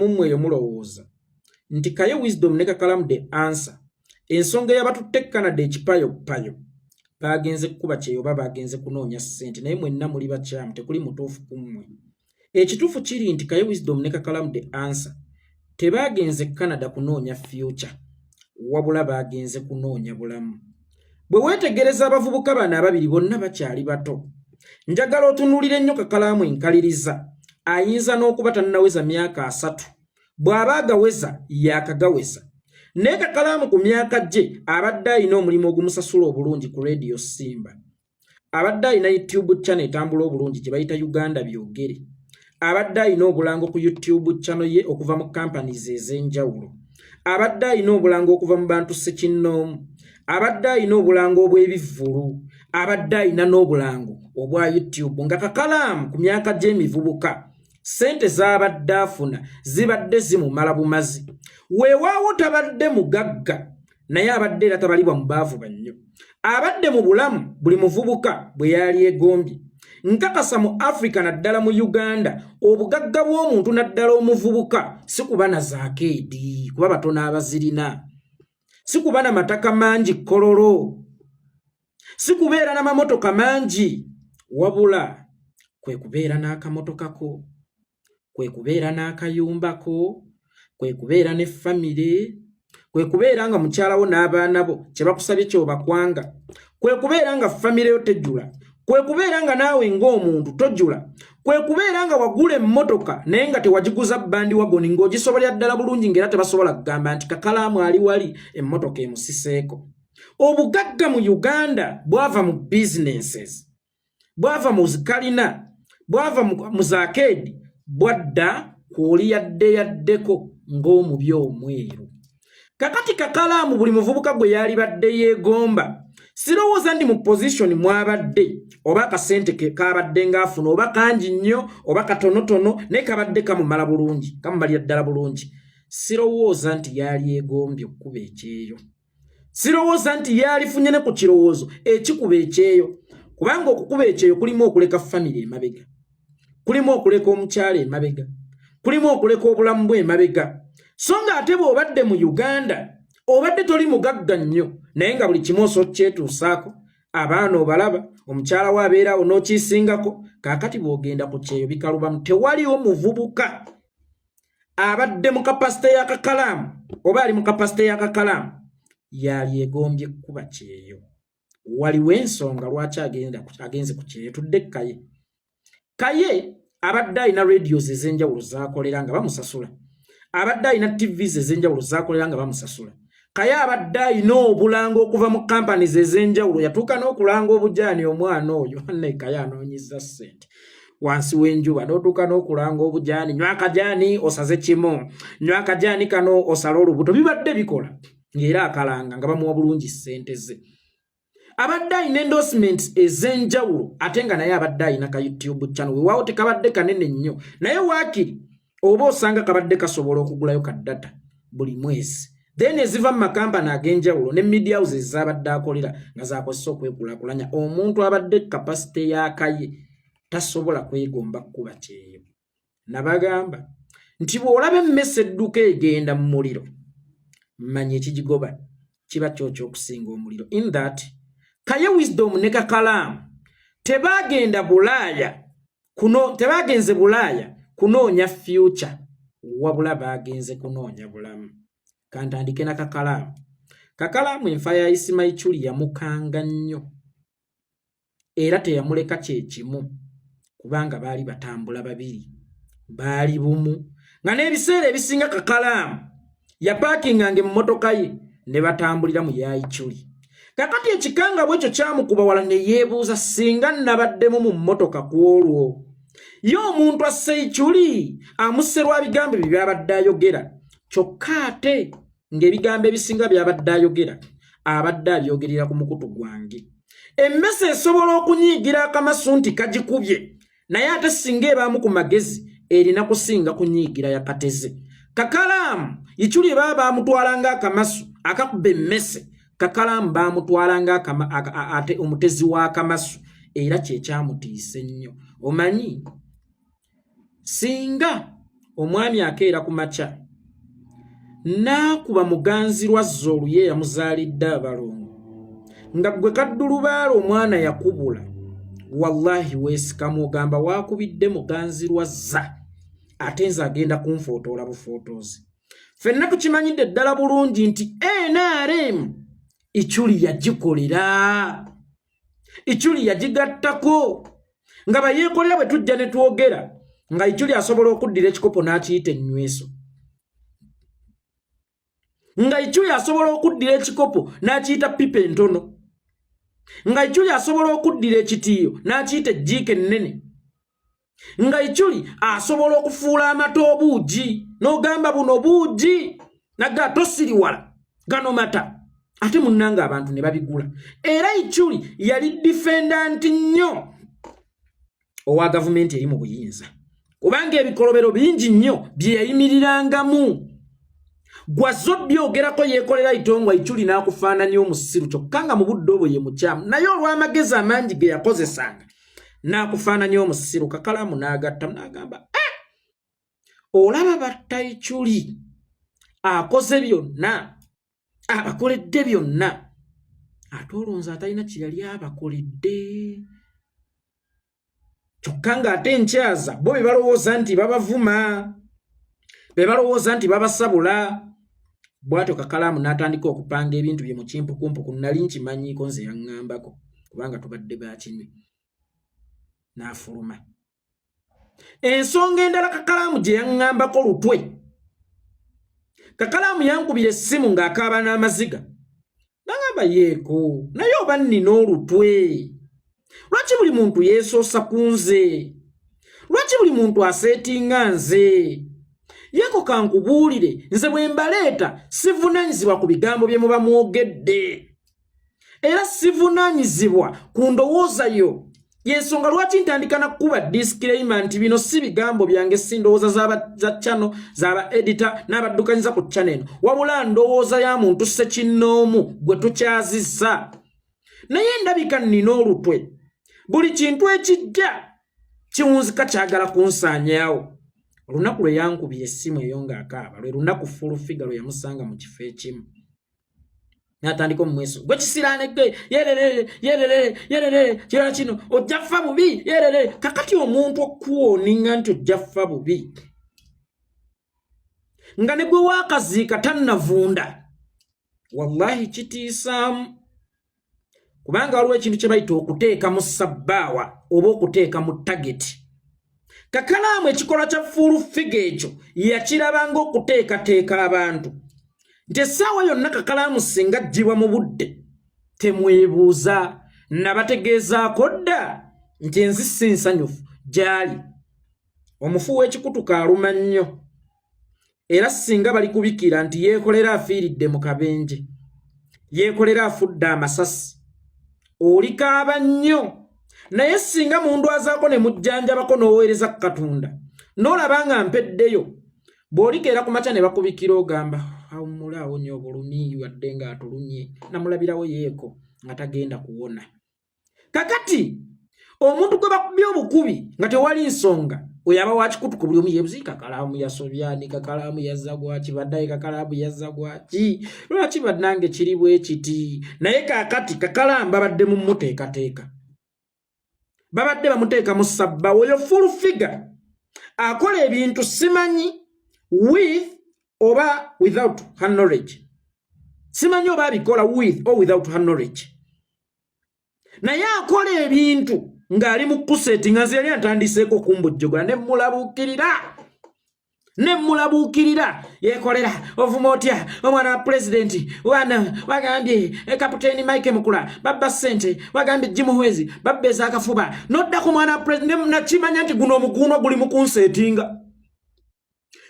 mu mmwe eyo mulowooza nti Kaye Wisdom ne Kakalamu The Answer, ensonga eyabatutte Canada ekipayopayo, bagenze kukuba kyeyo oba bagenze kunoonya ssente, naye mwenna muli bakyamu, tekuli mutuufu ku mmwe. Ekituufu kiri nti Kaye Wisdom ne Kakalamu The Answer tebagenze Canada kunoonya future, wabula bagenze kunoonya bulamu. Bwe weetegereza abavubuka bano ababiri, bonna bakyali bato. Njagala otunuulire nnyo Kakalaamu enkaliriza, ayinza n'okuba tannaweza myaka 30, bw'aba agaweza yaakagaweza. Naye Kakalaamu ku myaka gye abadde alina omulimu ogumusasula obulungi ku Radio Simba, abadde alina YouTube channel etambula obulungi gye bayita Uganda Byogere, abadde alina obulango ku YouTube channel ye okuva mu companies ez'enjawulo, abadde alina obulango okuva mu bantu ssekinnoomu, abadde alina obulango obw'ebivvulu, abadde alina n'obulango obwa YouTube. Nga Kakalaamu ku myaka gy'emivubuka, ssente z'abadde afuna zibadde zimumala bumazi. Weewaawo tabadde mugagga, naye abadde era tabalibwa mu baavu bannyo. Abadde mu bulamu buli muvubuka bwe yali egombye. Nkakasa mu Africa, naddala mu Uganda, obugagga bw'omuntu, naddala omuvubuka, si kuba na zi arcade, kuba batono abazirina, si kuba na mataka mangi Kololo, si kubeera na mamotoka mangi, wabula kwe kubeera n'akamotokako, kwe kubeera n'akayumbako, kwe kubeera ne famire, kwe kubeera nga mukyala wo n'abaana bo kye bakusabye kyobakwanga, kwe kubeera nga famire yo tejjula, kwe kubeera nga naawe ng'omuntu tojjula, kwe kubeera nga wagula emmotoka naye nga tewagiguza bandwagon, ng'ogisobolera ddala bulungi, ng'era tebasobola kugamba nti Kakalaamu ali wali emmotoka emusiseeko. Obugagga mu Uganda bwava mu businesses, bwava mu zikalina, bwava mu zi arcade, bwadda kwoli yadde yaddeko ng'omubi omweru. Kakati Kakalaamu buli muvubuka gwe yali badde yeegomba, sirowooza ndi mu position mwabadde oba akasente ke kabadde ng'afuna, oba kangi nnyo oba katonotono, naye kabadde kamumala bulungi, kamumalira ddala bulungi. Sirowooza nti yali egombye okukuba ekyeyo, sirowooza nti yalifunye ne ku kirowoozo ekikuba ekyeyo, kubanga okukuba ekyeyo kulimu okuleka famire emabega, kulimu okuleka omukyala emabega, kulimu okuleka obulamu bwe emabega. So nga ate bw'obadde mu Uganda, obadde toli mugagga nnyo, naye nga buli kimu osobola okyetuusaako, abaana obalaba, omukyala we abeeraawo n'okiisingako. Kaakati bw'ogenda ku kyeyo bikalubamu. Tewaliwo muvubuka abadde mu capacity ya Kakalaamu oba ali mu capacity ya Kakalaamu yali egombye kukuba kyeyo. Waliwo ensonga lwaki agenze ku kyeyo. Tudde Kaye. Kaye abadde alina radios ez'enjawulo zakolera nga bamusasula, abadde alina TVs ez'enjawulo zakolera nga bamusasula. Kaye abadde alina obulango okuva mu companies ez'enjawulo, yatuuka n'okulanga obujaani. Omwana oyo ne Kaye anoonyeza ssente wansi w'enjuba, n'otuuka n'okulanga obujaani: nywa akajaani osaze kimu, nywa akajaani kano osale olubuto. Bibadde bikola ng'era akalanga nga bamuwa bulungi ssente ze. Abadde alina endorsements ez'enjawulo, ate nga naye abadde alina ka YouTube channel. Weewaawo tekabadde kanene nnyo, naye waakiri oba osanga kabadde kasobola okugulayo ka data buli mwezi, then eziva mu makampani ag'enjawulo ne media houses ezabadde akolera nga zakozesa okwekulaakulanya. Omuntu abadde capacity y'akaye tasobola kwegomba kukuba kyeyo. Nabagamba nti bw'olaba emmese edduka egenda mu muliro, manya ekigigoba kiba kyokya okusinga omuliro. In that Kaye Wisdom ne Kakalaamu tebagenda Bulaaya kuno, tebagenze Bulaaya kunoonya future, wabula bagenze kunoonya bulamu. Kantandike na Kakalaamu. Kakalaamu enfa ya Isima Ichuli yamukanga nnyo era teyamuleka kyekimu, kubanga baali batambula babiri, baali bumu, nga n'ebiseera ebisinga Kakalaamu yapaakinganga emmotoka ye ne batambulira mu Yaichuli. Kakati ekikanga bwekyo kyamukuba wala ne yeebuuza, singa nabaddemu mu mmotoka ku olwo, ye omuntu asse Ichuli amusse lwa bigambo bye byabadde ayogera, kyokka ate ng'ebigambo ebisinga byabadde ayogera abadde abyogerera ku mukutu gwange. Emmese esobola okunyiigira akamasu nti kagikubye, naye ate singa ebaamu ku magezi erina kusinga kunyiigira yakateze. Kakalaamu Ichuli baba bamutwala ng'akamasu akakuba emmese, Kakalaamu bamutwala ate omutezi w'akamasu, era kyekyamutiisa ennyo. Omanyi singa Omwami akeera ku makya n'akuba muganzi lwazza oluye yamuzaalidde abalongo nga ggwe kaddulubaala omwana yakubula. Wallahi weesikamu ogamba waakubidde muganzi lwazza, ate nze agenda kunfootoola bufootoozi. Ffenna tukimanyidde ddala bulungi nti NRM Ichuli yagikolera, Ichuli yagigattako nga bayeekolera. Bwe tujja ne twogera nga Ichuli asobola okuddira ekikopo n'akiyita ennyweso, nga Ichuli asobola okuddira ekikopo n'akiyita pipa entono, nga Ichuli asobola okuddira ekitiiyo n'akiyita ejjiiko ennene, nga Ichuli asobola okufuula amata obuugi n'ogamba buno buugi naga tosiriwala gano mata, ate munnanga abantu ne babigula. Era Ichuli yali difendanti nnyo owa gavumenti eri mu buyinza, kubanga ebikolobero bingi nnyo bye yayimirirangamu. Gwazo byogerako yeekolera itongwa Ichuli n'akufaananya omusiru, kyokka nga mu budde obwo ye mukyamu, naye olw'amagezi amangi ge yakozesanga n'akufaananya omusiru. Kakalamu n'agatta n'agamba, eh! Olaba batta Ichuli, akoze byonna, abakoledde byonna, ate olwonzi atalina kye yali abakoledde, kyokka ng'ate enkyaza bo be balowooza nti babavuma, be balowooza nti babasabula. Bw'atyo Kakalaamu n'atandika okupanga ebintu bye mu kimpukumpuku. Nali nkimanyiiko nze, yaŋŋambako kubanga tubadde bakinywi. N'afuluma. Ensonga endala Kakalaamu gye yaŋŋambako lutwe, Kakalaamu yankubira essimu ng'akaaba n'amaziga, nangamba, "Yeeko, naye oba nnina olutwe, lwaki buli muntu yeesoosa ku nze? Lwaki buli muntu aseetinga nze? Yeeko, kankubuulire, nze bwe mbaleeta sivunaanyizibwa ku bigambo bye muba mwogedde, era sivunaanyizibwa ku ndowooza yo. Yensonga lwaki ntandika nakuba disclaimer nti bino si bigambo byange, si ndowooza za channel, zaba editor n'abaddukanyiza ku channel eno, wabula ndowooza ya muntu ssekinnoomu gwe tukyazizza. Naye ndabika nnina olutwe, buli kintu ekijja kiwunzika kyagala kunsaanyaawo." Olunaku lwe yankubira essimu eyo ng'akaaba lwe lunaku Full Figure lwe yamusanga mu kifo ekimu n'atandika omumweso gwe kisiraane gwe, yerere yerere yerere, kirala kino ojja ffa bubi, yerere. Kakati omuntu okuwoninga nti ojja ffa bubi nga ne gwe waakaziika tannavunda, wallahi kitiisaamu, kubanga waliwo ekintu kye bayita okuteeka mu sabbaawa oba okuteeka mu target. Kakalaamu ekikolwa kya Full Figure ekyo yakirabanga okuteekateeka abantu nti essaawa yonna Kakalaamu singa aggyibwa mu budde, temwebuuza, nabategeezaako dda nti ensi si nsanyufu gy'ali. Omufu w'ekikutuka aluma nnyo, era singa bali kubikira nti yeekolera afiiridde mu kabenje, yeekolera afudde amasasi, olikaaba nnyo. Naye singa mundwazaako ne mujjanjabako n'oweereza ku Katonda n'olaba nga mpeddeyo, bw'olikeera ku makya ne bakubikira ogamba awummule, awonye obulumi, wadde ng'atulumye namulabirawo yeeko nga tagenda kuwona. Kakati omuntu gwe bakubye obukubi nga tewali nsonga, oyo aba wakikutuka. Buli omu yebuzi, Kakalaamu yasobyani? Kakalaamu yazza gwaki? Baddaye Kakalaamu yazza gwaki? Lwaki bannange kiri bwe kiti? Naye kakati Kakalaamu babadde mu muteekateeka, babadde bamuteeka mu sabba. Oyo Full Figure akola ebintu simanyi with oba without her knowledge, simanyi oba abikola with or without her knowledge, naye akola ebintu ng'ali mu kuseti. Nga nze yali antandiseeko okumbujjogola ne mulabuukirira, ne mulabuukirira, "Yekolera, ovuma otya omwana wa pulezidenti? Wana wagambye Kapiteeni Mike Mukula babba ssente, wagambye Jimuhwezi babba ezakafuba, nodda ku mwana wa pulezidenti." Nakimanya nti guno omuguunwa guli mu kunseetinga,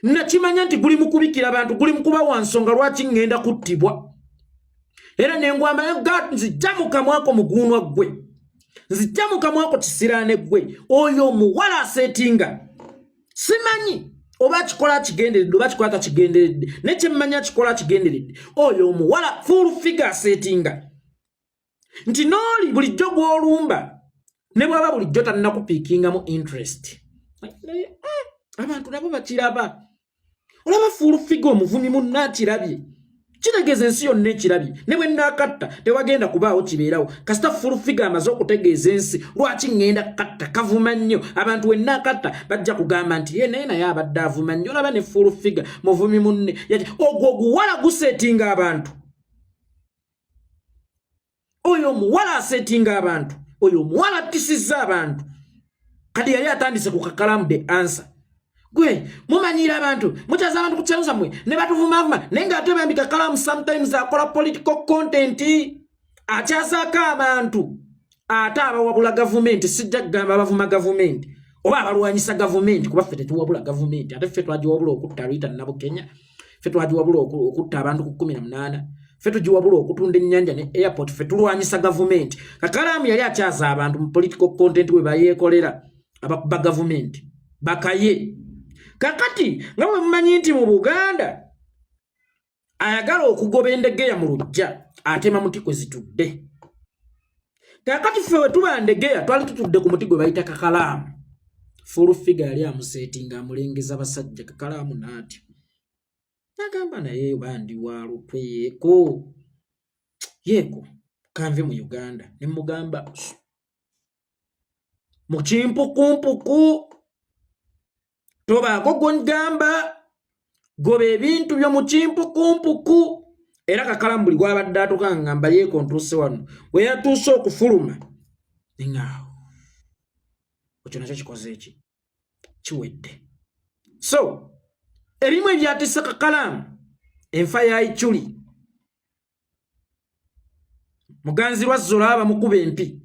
nakimanya nti guli mu kubikira bantu, guli mu kubawa nsonga lwaki ŋŋenda kuttibwa. Era nengwamba, "Nzijja mu kamwako muguunwa ggwe, nzijja mu kamwako kisiraane ggwe." Oyo omuwala aseetinga, simanyi oba akikola akigenderedde oba akikola takigenderedde, naye kyemmanya akikola akigenderedde. Oyo omuwala Full Figure aseetinga nti nooli bulijjo gw'olumba ne bwaba bulijjo tannakupiikingamu interest. Naye, Abantu nabo bakiraba. Olaba Full Figure omuvumi munne akirabye, kitegeeza ensi yonna ekirabye. Ne bwe nnaakatta tewagenda kubaawo kibeerawo. Kasita Full Figure amaze okutegeeza ensi lwaki ŋŋenda katta, kavuma nnyo abantu, we nnaakatta bajja kugamba nti ye naye naye abadde avuma nnyo. Olaba ne Full Figure muvumi munne. Ogwo oguwala guseetinga abantu. Oyo omuwala aseetinga abantu, oyo omuwala attisizza abantu. Kati yali atandise ku Kakalamu the Answer. Gwe mumanyiira abantu, mukyaza abantu ku channel zammwe ne batuvumavuma, naye ng'ate bambi Kakalamu sometimes akola political content, akyazaako abantu, ate abawabula gavumenti. Sijja kugamba abavuma gavumenti oba abalwanyisa gavumenti, kuba ffe tetuwabula gavumenti. Ate ffe twagiwabula okutta Rita Nabukenya, ffe twagiwabula okutta abantu ku 18, ffe tugiwabula okutunda ennyanja ne airport. Ffe tulwanyisa gavumenti. Kakalaamu yali akyaza abantu mu political content we bayeekolera abakuba gavumenti bakaye. Kakati nga bwe mumanyi nti mu Buganda ayagala okugoba endegeya mu luggya atema muti kwe zitudde, kakati ffe we tuba ndegeya twali tutudde ku muti gwe bayita Kakalaamu. Full Figure yali amuseetinga, amulengeza basajja. Kakalaamu n'atyo nagamba, naye oba ndi wa lutwe, yeeko yeeko kanve mu Uganda. Ne mugamba mu kimpukumpuku, tobaako gwongamba, goba ebintu byo mu kimpukumpuku. Era Kakalamu buli gwabadde atuuka ngamba, yeeko ntuuse wano. We yatuuse okufuluma, neŋaawo ekyo nakyo kikoze eki kiwedde. So ebimu ebyatisa Kakalaamu, enfa ya Ichuli, muganzi lwa Zola bamukuba empi.